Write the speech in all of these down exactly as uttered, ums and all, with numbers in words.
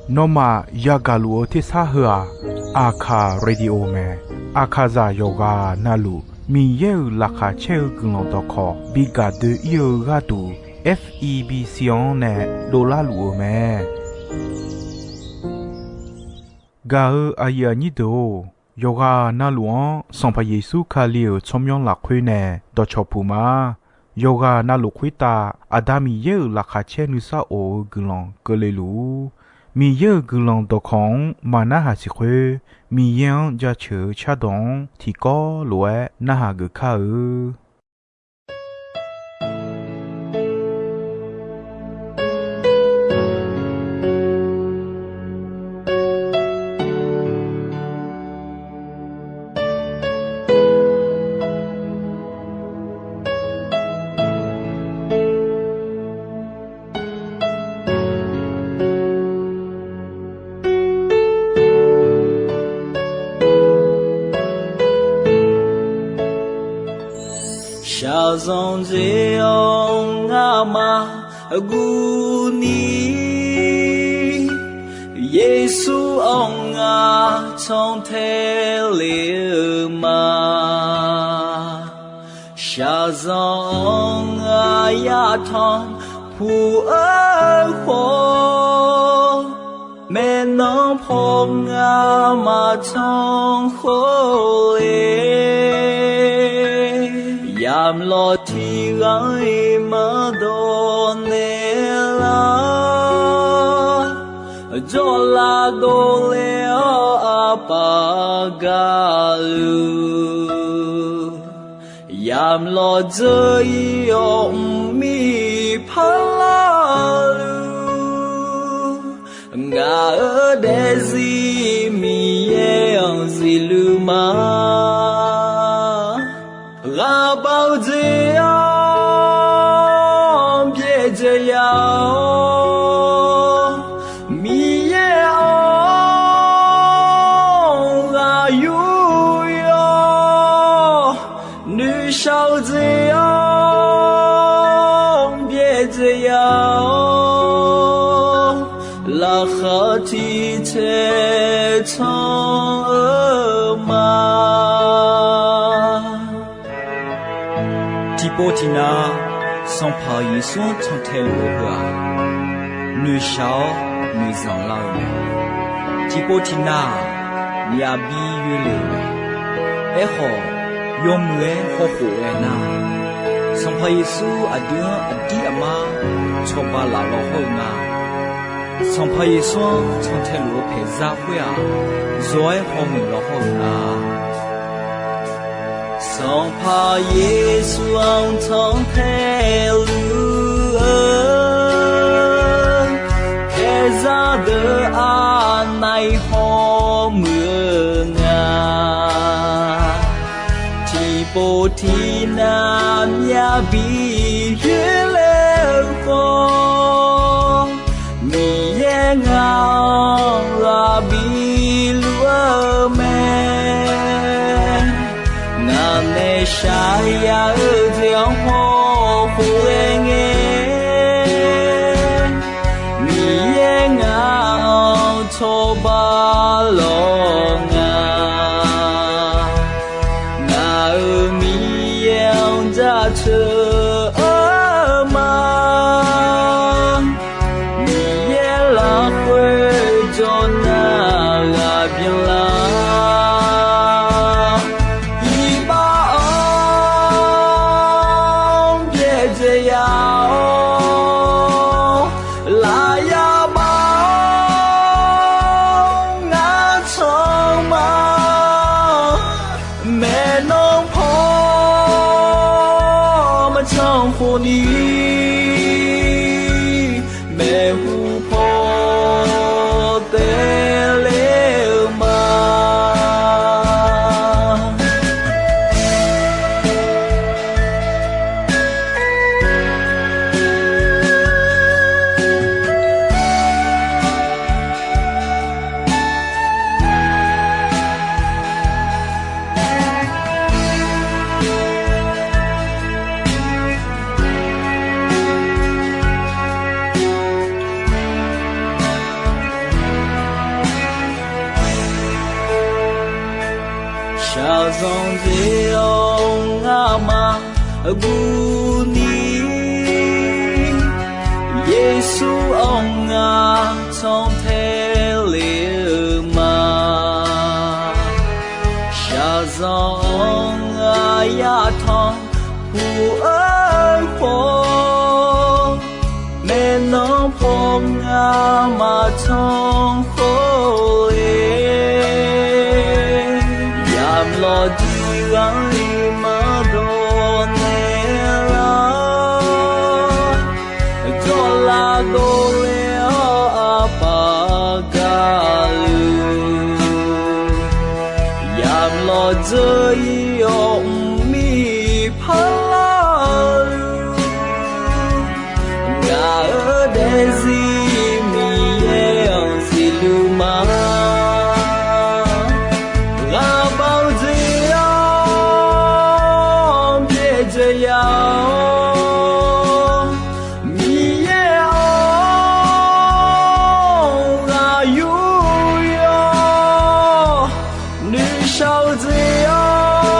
Nawmaf yagaq luf-eu tersar heu-aq, Aqkaq radio mae. Aqkaqzaq yawqghaq navluf Miqyaer-euq laqkhaq caer-eu guiqlanq dawqkawq bi gaq doe-ir-eu gharduq, F E B C-anr nae dovlar luf-eu mae. Gaq-eu aqyuif aqnyir deuq-or, yawqghaq navluf-anr Sanqpaq Yeqsur Kali-euq tsawrmyanr lafkhoer nae dawqcawq puq ma. Yawqghaq navluf khoertav Aqda Miqyaer-euq laqkhaq caer nuisar of-eu guiqlanq keuvle luf-ur. Miqyaer-euq guiqlanq dawqkawq-anr maq narhaq siq khoer, Miqyaer-anr jaceuq-eu cardawq-anr tiqkawv lof-aer narhaq geuf kar-eu. Shaqzanq dzae-awr ngamaf guvni, Yeqsur-anr ngar cantae le-eu ma. Shaqzanq-anr ngar yatanq puq-eu khawf, maeqnan paw ngar maqtanq khawf le. Yamlawr tiqghaq-iq maqdawq naeqlar, jawrlav dovle-awr aqpaf gaqluf, yamlawr dzeur-ir-awr mqmir parlar luf, ngaq-euq daefzir Miqyaer-anr zifluf ma. Ghaqbaq-eu jeq-anr byaerdzae ya-awr, Miqyaer-anr ghaq yur yawr, noeqshaq-eu jeq-anr byaerdzae ya-awr, laqkhaq tiq taeq tanq-eu ma. Tiqpov tiqnav Sanqpaq Yeqsur-anr cantae luf-eu heu-aq, noeqshaq-awr noeqzanq lar-eu mae. Tiqpov tiqnav-aq, yabi yoerle-euq mae. Aerkhawf, yawmuiq-aer hawkhof ghae nar, Sanqpaq Yeqsur aqdui-anr aqdir aqmar cawba laf law hawr-eu nga. Sanqpaq Yeqsur-anr cantae luf-eu paeqzar khoer-aq, zawq-aer hawmuiq law hawr-eu nga. Sanqpaq Yeqsur-anr cantae luf-eu paeqzar deuq aqnav-iq hawmuiq-eu nga. Tiqpov tiqnav yabi yoerle-eu khawf, Miqyaer ngaq-anr ghaq biluf-eu mae. Ngaq nae shaqzaq yaf-eu jeq-anr hawkhof ghae ngae, Miqyaer ngaq-anr cawba lawr nga. Ngaq-euq Miqyaer-anr jaceuq Sanqpaq-anr ngamaf guvni, Yeqsur-anr ngar cantae le-eu ma. Shaqzanq-anr ngar yatanq puq-eu khawf, maeqnan paw ngar maqtanq khawf-e, yamq lawqdui gharli maqdawq naeq lar, dawqlav dovle-awr aqpaq gaqluf, yamq lawqdzeur-ir-awr mqmir parlar-eu, ngaq-euq daefzir Miqyaer-anr zifluf ma. Ghaqbav-eu jeq-anr byaerdzae ya-awr, Miqyaer-anr ghaq yur yawr, noeqshaq-eu jeq-anr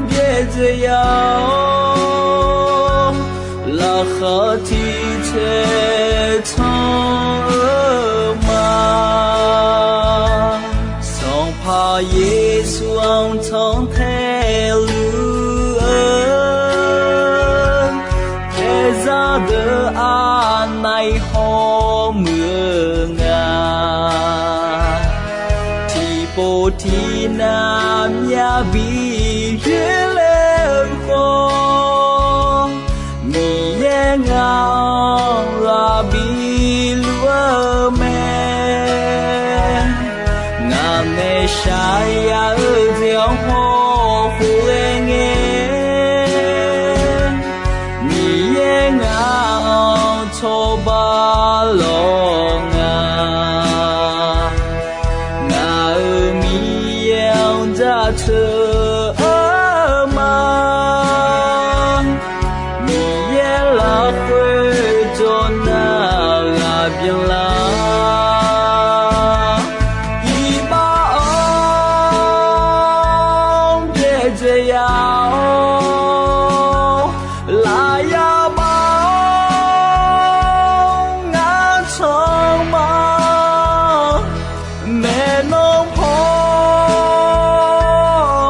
byaerdzae ya-awr, laqkhaq tiq caev tsanr-eu ma. Sanqpaq Yeqsur-anr cantae luf-eu, paeqzaq deuq aqnaeq-iq hawmuiq-eu nga. Tiqpov tiqnav myavbi yoerler-eu khawf, Miqyaer ngaq-anr ghaq biluf-eu mae. Ngaq nae shaqyaq jeq-anr paw khof ghae ngae, Miqyaer ngaq-anr cawba lawq nga. Ngaq-euq Miqyaer-anr jaceuq-eu ma. Miqyaer lafkhoer jawr nar ghaq byanlar, iqbax-anr byaerdzae ya-awr, lafyaq bax-awr ngar canq ma. Maeqnan paw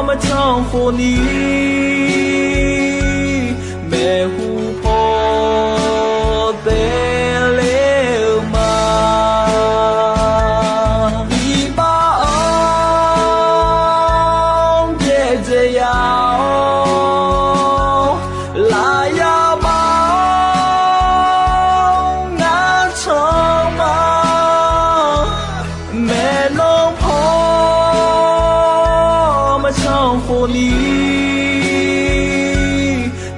maqtanq khofni, maeqhu paw taev ler-eu ma. Iqbax-anr byaerdzae ya-awr, lafyaq bax-awr ngar canq ma. Maeqnan paw maqtanq khofni,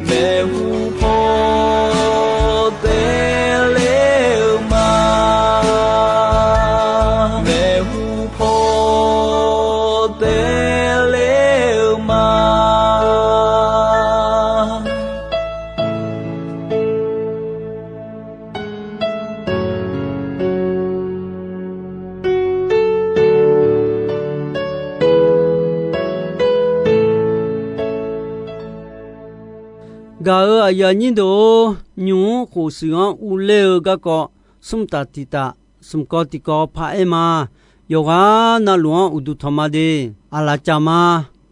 maeqhu paw taev ler-eu ma. Maeqhu paw taev ler-eu ma. Gaq-euq aqyuif aqnyir deuq-or, nymq-mr khof shuif-anr urler-eu garkawv, smr taf tiq taf, smq kawv tiq kawv paraer ma. Yawqghaq navluf-anr uqduq tanq ma de. Aqlaf caf ma.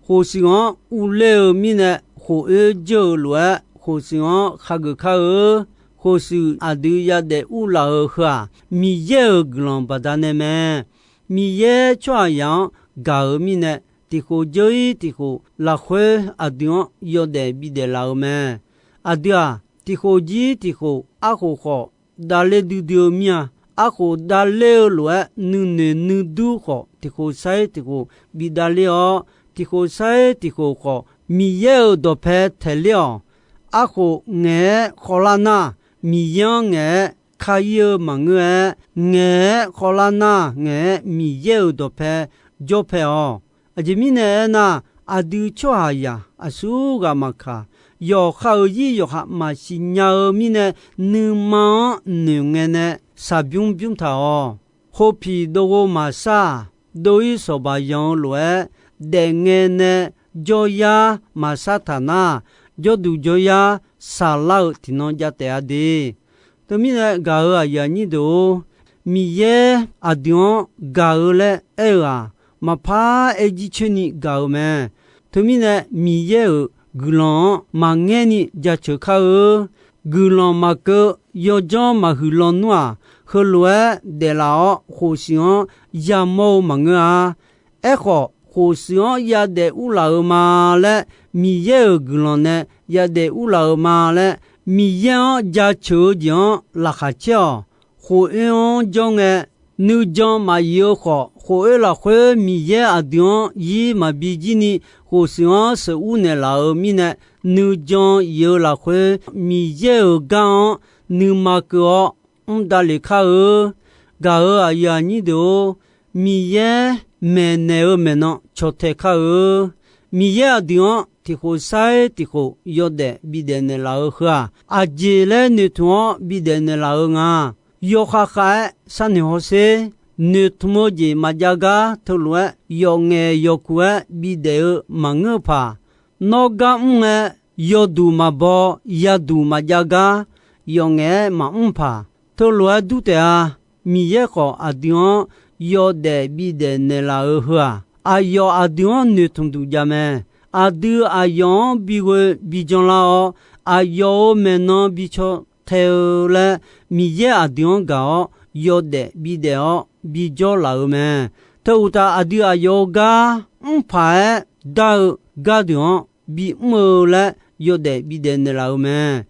Khof shuif-anr urler-eu mirnae, khof oer jeur-eu lof-aer, khof shuif-anr khageuf kar-eu. Khof shuif aqdui yadaef urlaf-euq heu-aq, Miqyaer-euq guiqlanq baqdanae mae. Miqyaer tsawrhaqzaq-anr gaq-euq mirnae, tiq khof dzeur-ir tiq khof lafkhoer aqdui-anr yawdaef bidaef laf-eu mae. Aqdui-aq, tiq khof jir tiq khof, arkhof khawf davler duidui-eu mir-a. Arkhof davler-eu lof-aer nuinoeq nuidur khawf, tiq khof sar-ir tiq khof bi davler-awr, tiq khof sar-ir tiq khof khawf, Miqyaer-euq dawqpae taeq ler-awq. Arkhof ngaeq-aer khawvlar nar, Miqyaer-anr ngaeq-aer ka-ir-eu maqngeur-aer, ngaeq-aer khawvlar nar ngaeq-aer Miqyaer-euq dawqpae jawr pae-awq. Aqjeq mirnae aernar, aqdui tsawrhaqzaq aqsurghaq maqkaq, yawqha-euq zir yawqha maqsiq nya-eu mirnae, nuima-anr noeq ngae nae shaqbymr bymr taq-awq. Khof piq dov ghov maqsar-aq, dov-ir sawqbaq yanq-eu lof-aer, daefngae nae jawryar maqsar taq nar, jawrduq jawryar saqlar-euq tiqnan jav taef-a de. Teumirnae gaq-euq aqyuif aqnyir deuq-or, Miqyaer aqdui-anr gaq-eu laer aer-eu-aq, maqpar aer jircoer ni gaq-eu mae. Teumirnae Miqyaer-euq guiqlanq-anr maqngaer ni jaceuq kar-eu. Guiqlanq maqkeuv yawdzanr maqhuiq lawnmr-aq, heulof-aer daeflaf-awr khofshuif-anr yamawr-eu maqngeur-a. Aerkhawf, khofshuif-anr yadaef urlaf-eu ma laer, Miqyaer-euq guiqlanq nae yadaef urlaf-eu ma laer, Miqyaer-anr jaceuq-eu jeq-anr laqkhaq caer-awq. Khofoer-anr jawr ngae, nuijan maqyif-eu khawf, khofoer lafkhoer Miqyaer aqdui-anr zir maqbi jir ni, khofshuif-anr sheuqur naeqlaf-euq mirnae, nuijan yif-eu lafkhoer Miqyaer-euq gar-anr nuima keuv-awr mr davlef kar-eu. Gaq-euq aqyuif aqnyir deuq-or, Miqyaer maeqnaeq-eu maeqnan caw tae kar-eu. Miqyaer aqdui-anr tiqkhof sair tiqkhof yawdaef bidaef naeqlaf-eu heu-aq, aqjeq laer noeqtmq-awr bidaef naeqlaf-eu nga. Yawkhav khav-aer sharnoeq hawsher. Noeqtmq-eu jeq maqjav gar teulof-aer yawf ngaef yawf kuq-aer bidaef-eu maqngeur-eu paq. Nawr gar mr ngae, yawduq maqbaw, yaduq maqjav gar, yawf ngaef-aer maqmr paq. Teulof-aer dur taef-a. Miqyaer khawf aqdui-anr yawdaef bidaef naeqlaf-eu heu-aq, aqyawf aqdui-anr noeqtmq duq jav mae. Aqdui aqyawf-anr bighoe bijan lar-awr, aqyawf-euq maeqnan bi caw tae-eu laer, Miqyaer aqdui-anr gaq-awr yawdaef bidaef-awr bijawr laf-eu mae. Teu uqtaf, aqdui aqyawf-euq gar mr paq-aer dar-eu gardeuq-anr bimr-eu laer yawdaef bidaef naeqlaf-eu mae.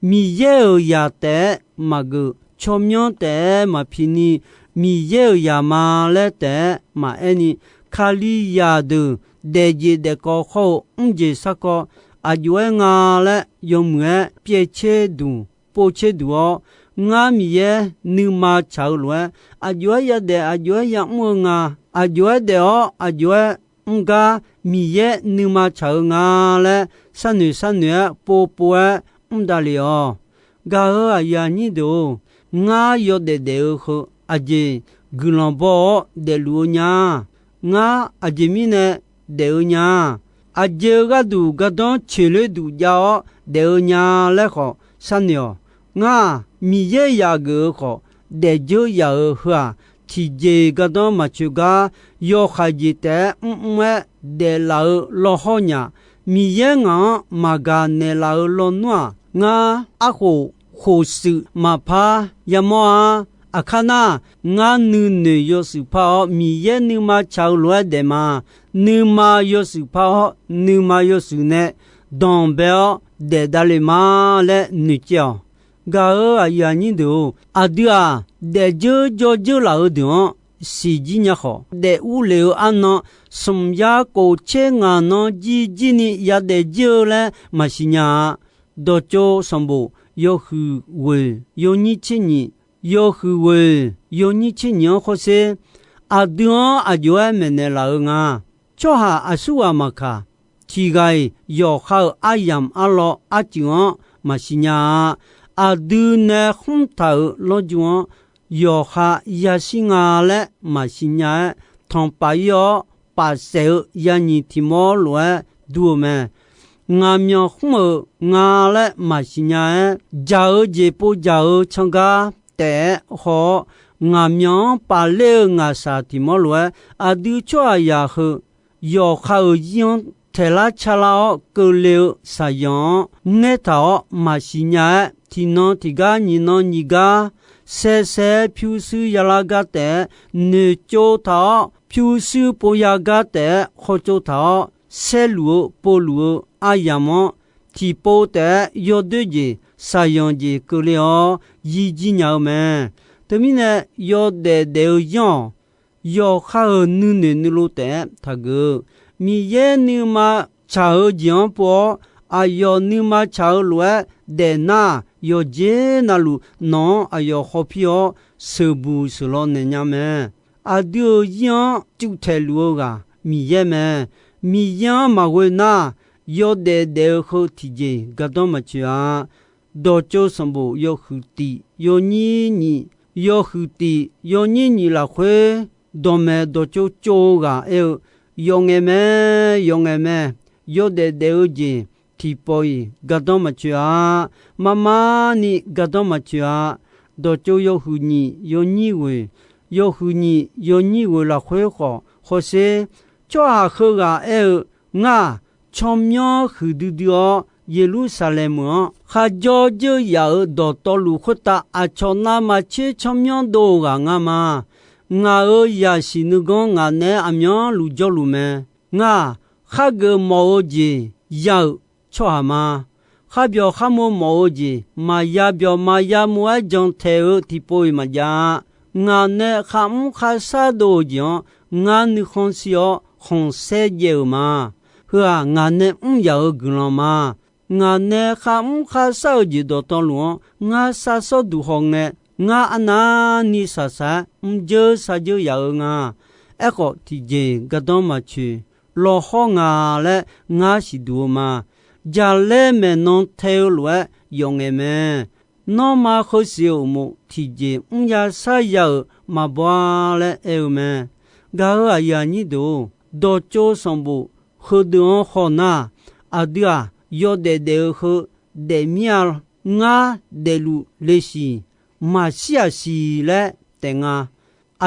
Miqyaer-euq zaq taef-aer maqgeuf, tsawrmyanr taef-aer maqpi ni, Miqyaer-euq zaq ma laer taef-aer maqaer ni, Kalizaq deuq daefjeq daefkawv khawr-eu mrjeq sarkawv aq jov-aer nga laer yawmuiq-aer pyaev tser duq pov tser duq-awr, ngar Miqyaer nuima tsaq-eu lof-aer, aq jov-aer yadaef, aq jov-aer yamr-eu nga, aq jov-aer daef-awr aq jov-aer mr gar Miqyaer nuima tsaq-eu nga laer sharnoeq sharnoeq-aer povpov-aer mr davlef-awq. Gaq-euq aqyuif aqnyir deuq-or, ngar yawdaef daef-eu heu aqjeq guiqlanq baw-awr daefluf-eu nya. Ngar aqjeq mirnae daef-eu nya. Aqjeq-eu gharduq gardanr coeqler duq jav-awr daef-eu nya laer khawf sharnoeq-awq. Ngar-aq, Miqyaer yaf geuf-eu khawf, daefdzeur yaf-euq heu-aq, tiqjeq gardanr maqcoeq gar, yawkhav jeq taef-aer mrmr-aer daeflaf-eu lawrhawr nyaf. Miqyaer ngaq-anr maqgaq naeqlaf-eu lawnmr-aq, ngar arkhof khof shuif maqpar yamawr-a. Aqkar nar, ngar nuinoeq yawshuif par-awr, Miqyaer nuima tsaq-eu lof-aer daef ma. Nuima yawshuif par-awr, nuima yawshuif nae danqbae-awr daef davle ma laer noeqcaev-awq. Gaq-euq aqyuif aqnyir deuq-or, aqdui-aq, daefdzeur jawrdzeur laf-eu deuq-anr siqjir nya khawf, daef urlef-eu arnan smq yar kof tser ngaq nan jirjir ni yadaef jir-eu laer maqsiq nya-a. Dawqtsov sanqbof yawhuiq ghoeq yawnyir tser nyiq, yawhuiq ghoeq yawnyir tser nyiq-anr khawrsher. Aqdui-anr aq jov-aer maeqnaeq laf-eu nga. Tsawrhaq aqsurghaq maqkaq, tiq ghaq-iq yawqha-euq aryamq arlawr arcuif-anr maqsiq nya-a. Aqdui nae khmr taq-euq lawrju-anr yawqha yashir nga laer maqsiq nya-aer, tanqpaf ir-awr paf saef-eu yanyiq tiq mawr lof-aer dur-eu mae. Ngaqmyanq khmr-euq nga laer maqsiq nya-aer, dzaq-eu jeq pov dzaq-eu tsanr gar taef-aer haw-awr, ngaqmyanq-anr paf ler-eu ngaqshaq tiq mawr lof-aer, aqdui tsawrhaqzaq heu yawqha-euq zir-anr taeqlar carlar-awr keuvle-eu shaqzanq-anr ngaertaq-awr maqsiq nya-aer, tiqnan tiqgar nyiq nan nyiq gar saesae-aer pyurshuir yalar gar taef-aer noeqtsov taq-awr, pyurshuir pov ya gar taef-aer khawtsov taq-awr, saerluf-eu povluf-eu aryamq-anr tiqpov taef-aer yawdoer jeq shaqzanq jeq keuvle-awr yirjir nya-eu mae. Teumirnae yawdaef daef-eu yanr-awq. Yawqha-euq nuinoeq nuilov taef-aer taqgeuf-eu, Miqyaer nuima tsaq-eu jeq-anr pov-awr, aqyawf nuima tsaq-eu lof-aer daefnar, yawqjeq navluf nawq-anr aqyawf hawpir-awr sheuqbuq sheuqlaw naeq nya mae. Aqdui-euq zir-anr cuvtaeq luf-eu ghaq Miqyaer mae. Miqyaer-anr maqghoe nar, yawdaef daef-eu heu tiqjeq gardanr maqtsoeq-a. Dawqtsov sanqbof yawhuiq tiq yawnyir nyiq, yawhuiq tiq yawnyir nyiq lafkhoer, dawqmaeq dawqtsov tsov-eu ghaq aer-eu, Yawf ngaeq mae, yawf ngaeq mae. Yawdaef daef-eu jeq tiqpawf-iq gardanr maqtsoeq-a. Mar mar ni gardanr maqtsoeq-a. Dawqtsov yawhuiq nyiq yawnyir ghoeq, yawhuiq nyiq yawnyir ghoeq lafkhoer khawf hawsher. Tsawrhaq heughaq aer-eu, Ngar-aq, tsawrmyanr huiqdui dui-awr, Yeqlursaqlaeq meuq-anr kharjawr dzeur yaf-euq dawqtawvluf khoertav aqcawq navmaqtser tsawrmyanr dov-eu ghaq nga ma. Ngaq-euq zaqsiq nuiganr ngaq naeq-aer aqmyanluf jawrluf mae. Ngar-aq, khargeuf mawf-eu jeq ya-euq tsawrhaq ma. Kharbyawq kharmo mawf-eu jeq maqya byawq maqya mov-aer jantaeq-eu tiqpov-iq maqjav-a. Ngaq nae kharmr kharshar dov-euq jeq-anr ngar nuikhanr shir-awr khanqsaer jaev-euq ma. Heu-aq, ngaq nae mr yaq-euq guiqlanq ma. Ngaq nae kharmr kharshar-eu jeq dawqtawvluf-anr ngar sharshawr duq hawngae, ngar arnavni shaqshaq-aer mrdzeur shardzeur yaf-eu nga. Aerkhawf, tiqjeq gardanr maqtsoeq, lawqhaw nga laer ngar siqduq-eu ma. Jaqlaer maeqnan tae-eu lof-aer yawf ngaeq mae. Nanrma heusiq-euq uqmov tiqjeq mrya sharya-euq maqbaw-a laer aer-eu mae. Gaq-euq aqyuif aqnyir deuq-or, dawqtsov sanqbof heudeuq-anr haw nar, aqdui-aq, yawdaef daef-eu heu daefmir-a. Ngar daefluf le siq, maqshir-aq siq laer taef nga.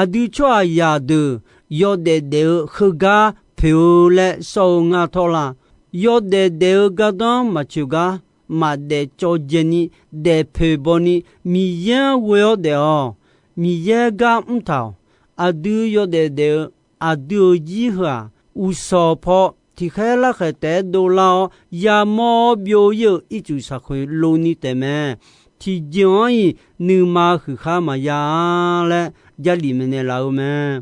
Aqdui tsawrhaqzaq deuq yawdaef daef-eu heugar poeq-eu laer sawr-eu nga tawr la. Yawdaef daef-eu gardanr maqtsoeq gar, maqdaef cawv dzaeni, daef poeq bawni, Miqyaer-anr ghoe-awr daef-awq. Miqyaer gar mrtaq-awq. Aqdui yawdaef daef-eu aqdui-euq zir heu-aq, uqshawq paw tiqkhaer larkhaeq taef-aer dovlar-awr yamawr-awr byov-ir-euq ircuf shaqkhoeq lov ni taef mae. Tiqjeq-anr-iq nuima huiqkhar maqya-a laer Jarlif maeqnaeq laf-eu mae.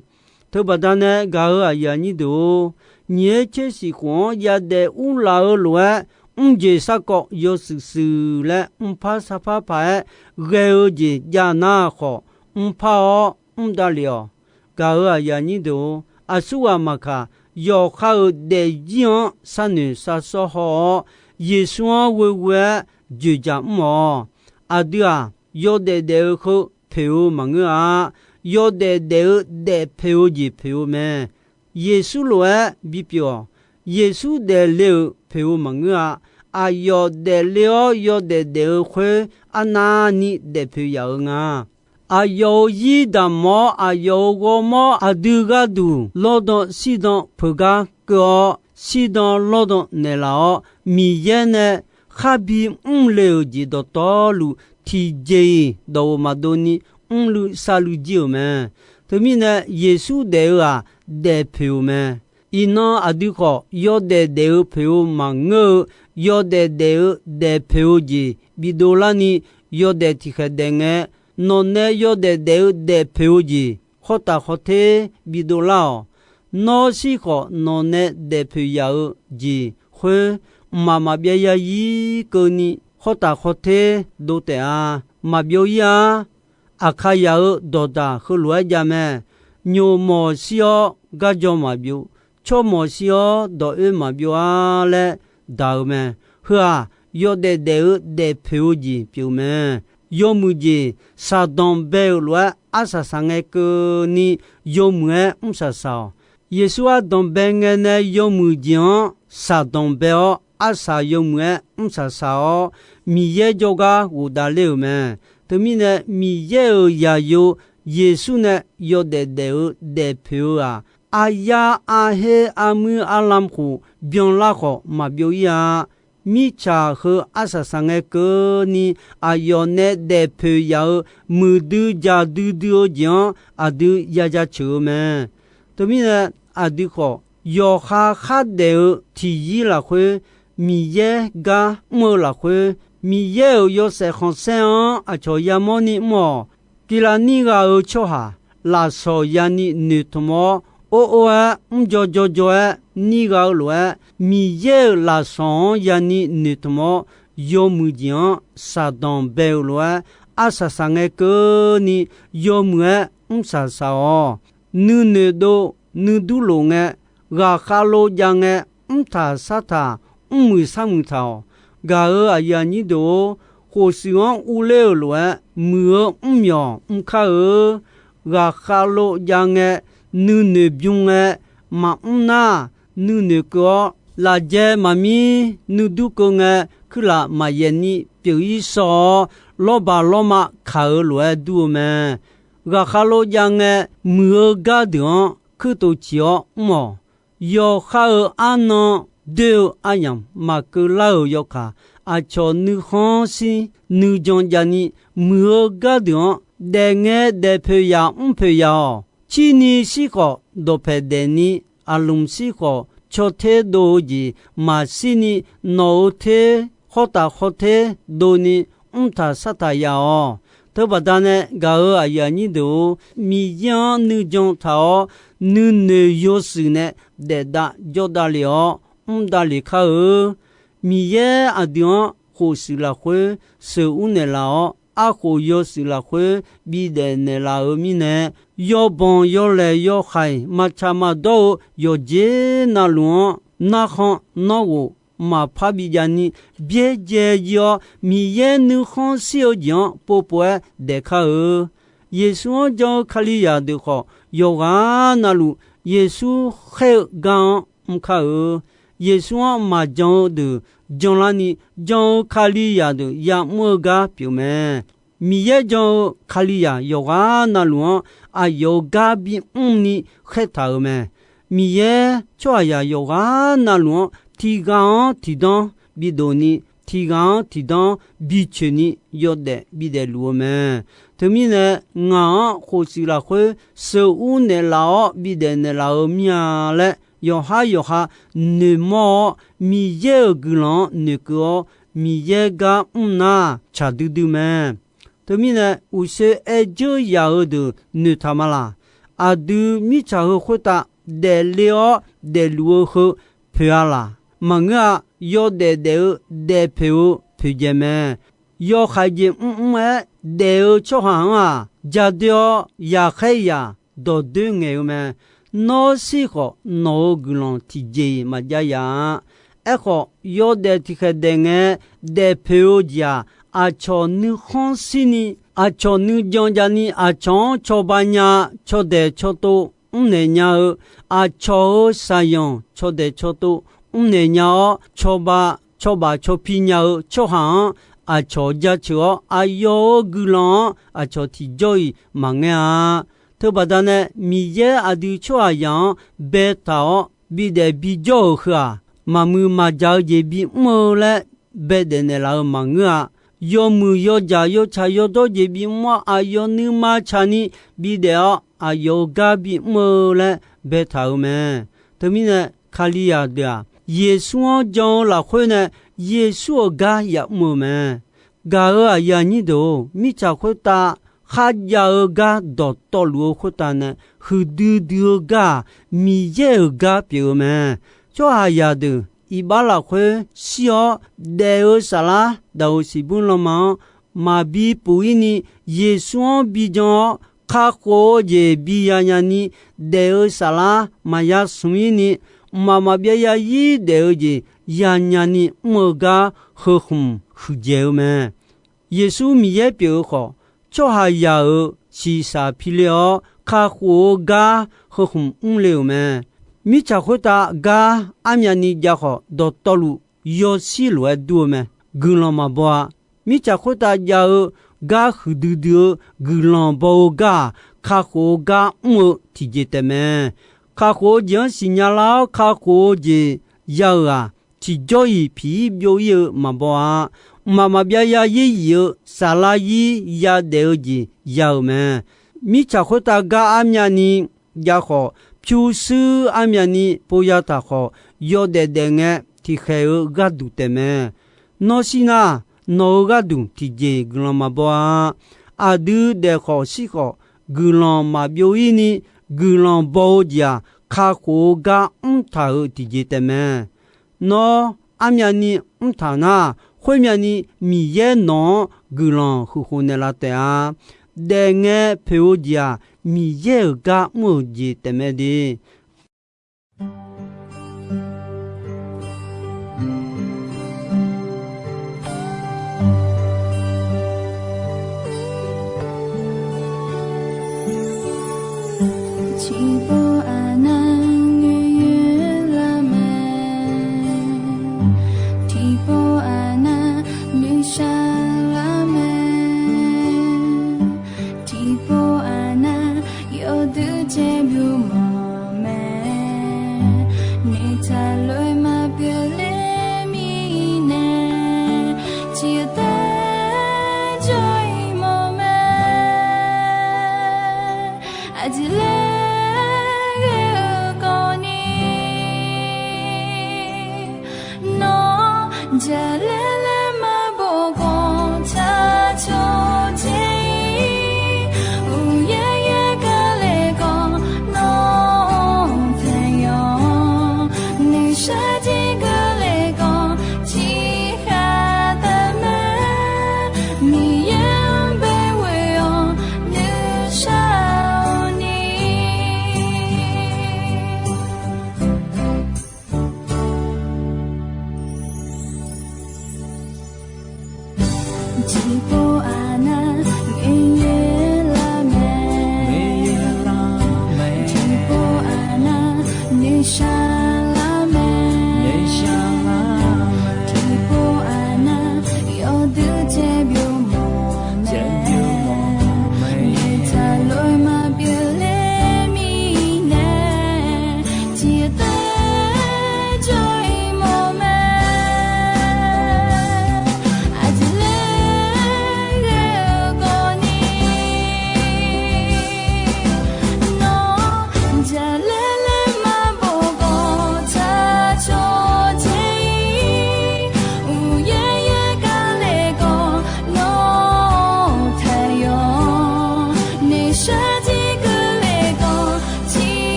Teubaqda nae gaq-euq aqyuif aqnyir deuq-or, nyiq-aer tser siq khof-anr yadaef urlaf-eu lof-aer, mrjeq sarkawv yawshuif shuif laer mrpar sarpar paq-aer ghae-eu jeq jav nar khawf, mrpar-awr mr davlef-awq. Gaq-euq aqyuif aqnyir deuq-or, aqsurghaq maqkaq, yawqha-euq daefzir-anr sharnoeq sharsawr haw-awr, Yeqsur-anr ghoeghoe-aer dzoeqdzaq mr-awq. Aqdui-aq, yawdaef daef-eu heu poeq-eu maqngeur-a. Yawdaef daef-eu daef poeq-eu jeq poeq-eu mae. Yeqsur lof-aer bipyeuf-awq. Yeqsur daefle-euq poeq-eu maqngeur-a. Aqyawf daefle-awr yawdaef daef-eu khoer arnavni daefpoeq yaf-eu nga. Aqyawf-euq zir damq-awr, aqyawf-euq ghawrmawr aqdui gharduq lawrdan shirdan peugar keuv-awr, shirdan lawrdan naeqlaf-awr, Miqyaer nae kharbi mrle-euq jeq dawqtawvluf, tiqjeq-iq dawq-euq maqdov ni mrluiv sharluiv jir-euq mae. Teumirnae, Yeqsur daef-eu-aq, daefpoeq-euq mae. Iqnan aqdui khawf, yawdaef daef-eu poeq-eu maqngeur-eu, yawdaef daef-eu daefpoeq-eu jeq bidov larni, yawdaef tiqkhaeq daef ngae, nawqnae yawdaef daef-eu daefpoeq-eu jeq khawr taf khawr ter bidov lar-awq. Nawr shir khawf, nawqnae daefpoeq yaf-eu jeq khoer, mqmaq maqbyav yarzir keuvni khawr taf khawr ter dov taef-a. Maqbyov ir-a. Aqkaqyaq-euq dawqdaq heulof-aer jav mae. Nyoq mawq shir-awr garjaw maqbyov, tsawrmawq shir-awr dawq oer maqbyov-a laer daq-eu mae. Heu-aq, yawdaef daef-eu daefpoeq-eu jeq pyeuf mae. Yawmuiq jeq, saqdanq bae-euq lof-aer arsaq saq ngae keuvni, yawmuiq-aer mrsaq saq-awq. Yeqsur ardanq bae ngae nae yawmuiq jeq-anr saqdanq bae-awr, arsaq yawmuiq-aer mrsaq saq-awr, Miqyaer jawrgar ghofdav ler-euq mae. Teumirnae, Miqyaer-euq zaqyo Yeqsur nae yawdaef daef-eu daefpoeq-eu-aq, aryar arher armuir arlam khof byanlar khawf maqbyov ir-a. Mirtsaq heu arsaq saq ngae keuvni, aqyawf nae daefpoeq yaf-eu muiqdui jaqdui dui-eu jeq-anr aqdui ya jaceuq-eu mae. Teumirnae, aqdui khawf, yawqha khardaef-eu tiqyir lafkhoer, Miqyaer gar mr-eu lafkhoer, Miqyaer-euq yawshaef khanqsaer-anr aqcawq yamawrni mr-awq. Giqlaqnir ghaq-euq tsawrhaq, lafsawq yani noeqtmq-awr, or or-aer mrjaw jaw jaw-aer nir ghaq-eu lof-aer, Miqyaer-euq lafsawq-anr yani noeqtmq-awr, yawmuiq jeq-anr saqdanq bae-eu lof-aer, arsaq saq ngae keuvni yawmuiq-aer mrsaq saq-awq. Nuinoeq dov nuidur lof ngae, ghaqkhav lov jav ngae, mrtaq sartaq, mrmuiq sarmuiq taq-awq. Gaq-euq aqyuif aqnyir deuq-or, khofshuif-anr urler-euq lof-aer, muiq-eu mrmyawq mr kar-eu. Ghaqkhav lov jav ngae, nuinoeq bym ngae, maqmr nar, nuinoeq keuv-awr, lafjae maqmir nuidur keuv ngae, kuirlaf maqyaef ni pyeuf-ir shaw-awr, lawrbaq lawrma kaq-euq lof-aer dur-eu mae. Ghaqkhar lor jav ngae, muiq-eu gardeuq-anr kuirtof ciq-awr mr-awq. Yawqha-euq arnan doer-eu aryamq maqkeuv lar-euq yawkaq, aqcawq nuikhanr shir nuijan jav ni, muiq-eu gardeuq-anr daef ngae daef poeq yaq mr poeq yaq-awq. Cirni shir khawf, dawqpaeq daef ni, aqlmq shir khawf, caw ter dov-eu jeq maqshir ni, nawq-euq ter khawr taf khawr ter dov ni, mr taq sar taq yaf-awq. Teubaqda nae gaq-euq aqyuif aqnyir deuq-or, Miqyaer-anr nuijan taq-awr, nuinoeq yawshuif nae daef dav jawr dav lef-awr, mr dav lef kar-eu. Miqyaer aqdui-anr khofshuif lafkhoer sheuqur naeqlaf-awr, arkhof yawshuif lafkhoer bidaef naeqlaf-euq mirnae, yawbanq yawlaeq yawhaiq maqtsaq maqdawr-eu yawqjeq navluf-anr narkhan nawr ghof maqpar bijav ni, byaerdzae jir-awr, Miqyaer nuikhanr shir-eu jeq-anr povpov-aer daef kar-eu. Yeqsur-anr jan-eu Kalizaq deuq khawf, yawqghaq navluf Yeqsur khaer-eu gar-anr mr kar-eu. Yeqsur-anr maqjan-eu deuq janlarni, jan-eu Kalizaq deuq ya'mr-eu gar pyeuf mae. Miqyaer jan-eu Kalizaq yawqghaq navluf-anr aqyawf-euq gar bimr ni khaertaq-euq mae. Miqyaer tsawrhaqzaq yawqghaq navluf-anr tiqghaq-anr tiqdanr bidof ni, tiqghaq-anr tiqdanr bicoeq ni yawdaef bidaef luf-eu mae. Teumirnae, ngaq-anr khofshuif lafkhoer sheuqur naeqlaf-awr bidaef naeqlaf-eu mir-a laer, yawqhar yawqha noeqmawr-awr, Miqyaer-euq guiqlanq-anr noeqkeuv-awr, Miqyaer gar mr nar tsaq duidui mae. Teumirnae, uqshoe aer dzeur yaq-eu deuq noeqtaq ma laq. Aqdui mirtsaq heu khoertav daefle-awr daefluf-eu heu poeq-a laq? Maqngeur-a. Yawdaef daef-eu daefpoeq-eu poeqdzaeq mae. Yawhaiq jeq mrmr-aer daef-eu tsawrhaq-anr-aq, ja doer-awr yaqkhaer yaq dawq doer ngaeq-eu mae. Nawr shir khawf, nawq-euq guiqlanq tiqjeq-iq maqjav yaf-a. Aerkhawf, yawdaef tiqkhaeq daef ngae, daefpoeq-eu jeq-aq, aqcawq nuikhanr shirni, aqcawq nuijan javni, aqcawq-anr cawba nya, cawdaeq cawtov mrnaeq nya-eu, aqcawq-euq shaqyanq cawdaeq cawtov mrnaeq nya-awr, cawba cawbaf cawpi nya-eu tsawrhaq-anr aqcawq jaceuq-awr, aqyawf-euq guiqlanq-anr aqcawq tiqjawr-iq maqngaer-a. Teubaqda nae Miqyaer aqdui tsawrhaqzaq-anr baetaq-awr bidaef bijawr-euq heu-aq, maqmuiq maqjaq-eu jeq bimr-eu laer baedaef naeqlaf-eu maqngeur-a. Yawmuiq yawdzaq yawtsaq yawdawr jeq bimr-awr, aqyawf nuima tsaqni bidaef-awr aqyawf-euq gar bimr-eu laer baetaq-euq mae. Teumirnae, Kalizaq deuq-aq, Yeqsur-anr jan-eu lafkhoer nae Yeqsur-euq gar yamr-eu mae. Gaq-euq aqyuif aqnyir deuq-or, mirtsaq khoertav kharjav-eu gar dawqtawvluf-eu khoertav nae huiqdui dui-eu gar-aq, Miqyaer-euq gar pyeuf-eu mae. Tsawrhaqzaq deuq iqbax lafkhoer shir-awr daef-eu saflar daq-euq siqbur lanma-anr maqbi puf-ir ni, Yeqsur-anr bijan-awr kakhof-eu jeq biya nyani, daef-eu saflar maqya smq-ir ni, mqmaq maqbyav ya-ir daef-eu jeq yanya ni mr-eu gar heu khmq huiqdzaeq-eu mae. Yeqsur Miqyaer pyeuf-eu khawf, tsawrhaqzaq-euq shiqshaq piler-awr kakhof-eu gar heu khmq mrle-euq mae. Mirtsaq khoertav gar armyavni jav khawf, dawqtawvluf yawshir lof-aer dur-eu mae. Guiqlanq maqbaw-a. Mirtsaq khoertav jav-eu gar huiqdui dui-eu guiqlanq baw-eu gar-aq, kakhof-eu gar mr-eu tiqjeq taef mae. Kakhof-eu jeq-anr siqnya lar-awr kakhof-eu jeq ya-euq-aq, tiqjawr-iq piq-ir byov-ir-eu maqbaw-a. Mqmaq maqbyav ya-ir yif-eu saflar-ir yadaef-eu jeq ya-euq mae. Mirtsaq khoertav gar armyavni jav khawf, pyurshuir armyavni pov ya taq khawf, yawdaef daef ngae tiqkhaeq-eu gharduq taef mae. Nawr shir nar, nawq-euq gharduq tiqjeq guiqlanq maqbaw-a. Aqdui daef khawf shir khawf, guiqlanq maqbyov-ir ni, guiqlanq baw-eu jeq-aq, kakhof-eu gar mrtaq-euq tiqjeq taef mae. Nawr armyavni mrtaq nar, khoermyavni Miqyaer nawq-anr guiqlanq huiqkhof naeqlaf taef-a. Daefngae poeq-eu jeq-aq, Miqyaer-euq gar mr-euq jeq taef mae de. Tiqpov aqnan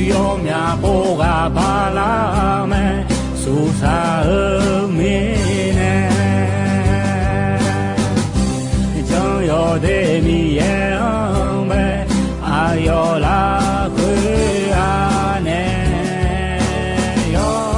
Yawmyaq pov ghaq bala mae, suqsaq-eu mirnae, janr-awq de Miqyaer-anr bae, aqyawf lafkhoer-a nae yawr.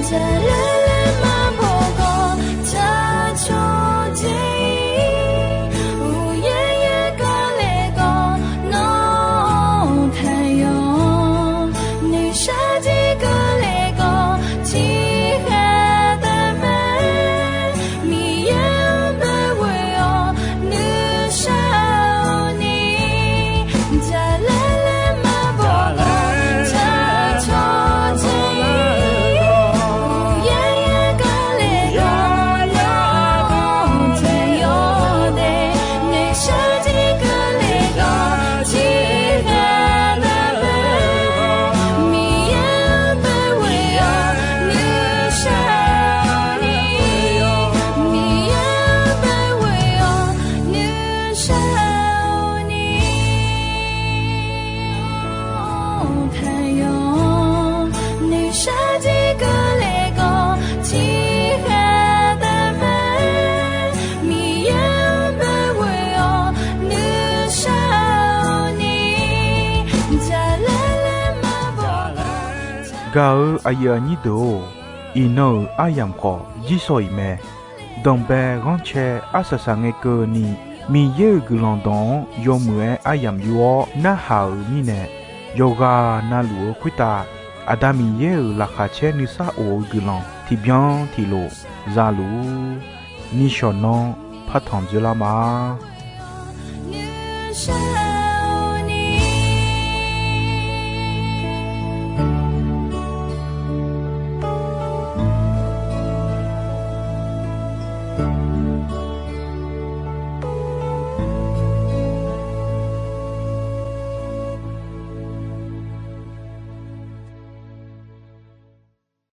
Jaqlaer laer maqbaw khawf, tsaq cawq dzae-ir. Uqyaer yaer keuv le khawf, nawr-anr taqyawf. Noeqshaq jir keuv le khawf, tiqghaq taqmae. Miqyaer-anr bae ghoe-awr nuishar-eu ni, jaqlaer laer maqbaw khawf, tsaq cawq dzae-ir. Uqyaer yaer keuv le khawf, nawr-anr taqyawf de. Noeqshaq jir keuv le khawf, tiqghaq taqmae. Miqyaer-anr bae ghoe-awr nuishar-eu ni, Miqyaer-anr bae ghoe-awr nuishar-eu ni, taqyawf. Noeqshaq jir keuv le khawf, tiqghaq taqmae. Miqyaer-anr bae ghoe-awr nuishar-eu ni, jaqlaer laer maqbaw khawf. Gaq-eu aqyuif aqnyir deuq-or, iqnan-euq aryamq khawf jir shaw-iq mae. Danqbae ghanrcae arsaq saqngae keuvni, Miqyaer-euq guiqlanq dawq-anr yawmuiq-aer aryamq yur-awr narhaq-euq mirnae, yawqghaq navluf-eu khoertav Aqda Miqyaer-euq laqkhaq caer nuisar of-eu guiqlanq tiqbyan tiqlof za luf-ur. Nishawq nanr partanq dzoerlar ma.